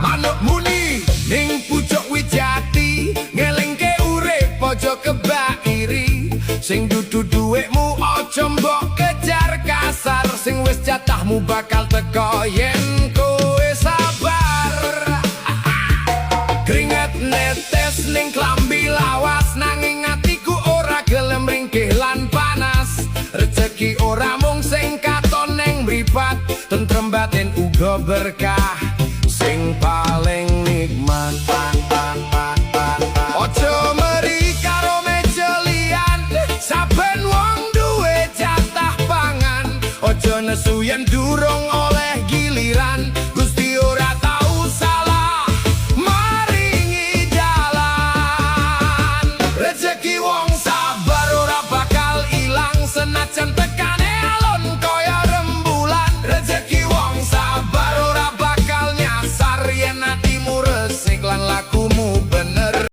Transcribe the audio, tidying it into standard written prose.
Manuk muni ning pucuk wit jati, ngelingke urip aja kebak iri. Sing dudu duwekmu aja mbok kejar kasar, sing wis jatahmu bakal teko yen kowe sabar. Keringet netes ning klambi lawas, nanging atiku ora gelem ringkih lan panas. Rezeki ora mung sing katon ning mripat, tentrem batin uga berkah sing paling nikmat. Ojo meri karo meja liyan, saben wong duwe jatah pangan. Ojo nesu yen durung oleh giliran, Gusti ora tau salah maringi jalan. Rezeki wong sabar ora bakal ilang, senajan tekane alon kaya rembulan. Rezeki wong sabar ora bakal nyasar yen atimu resik lan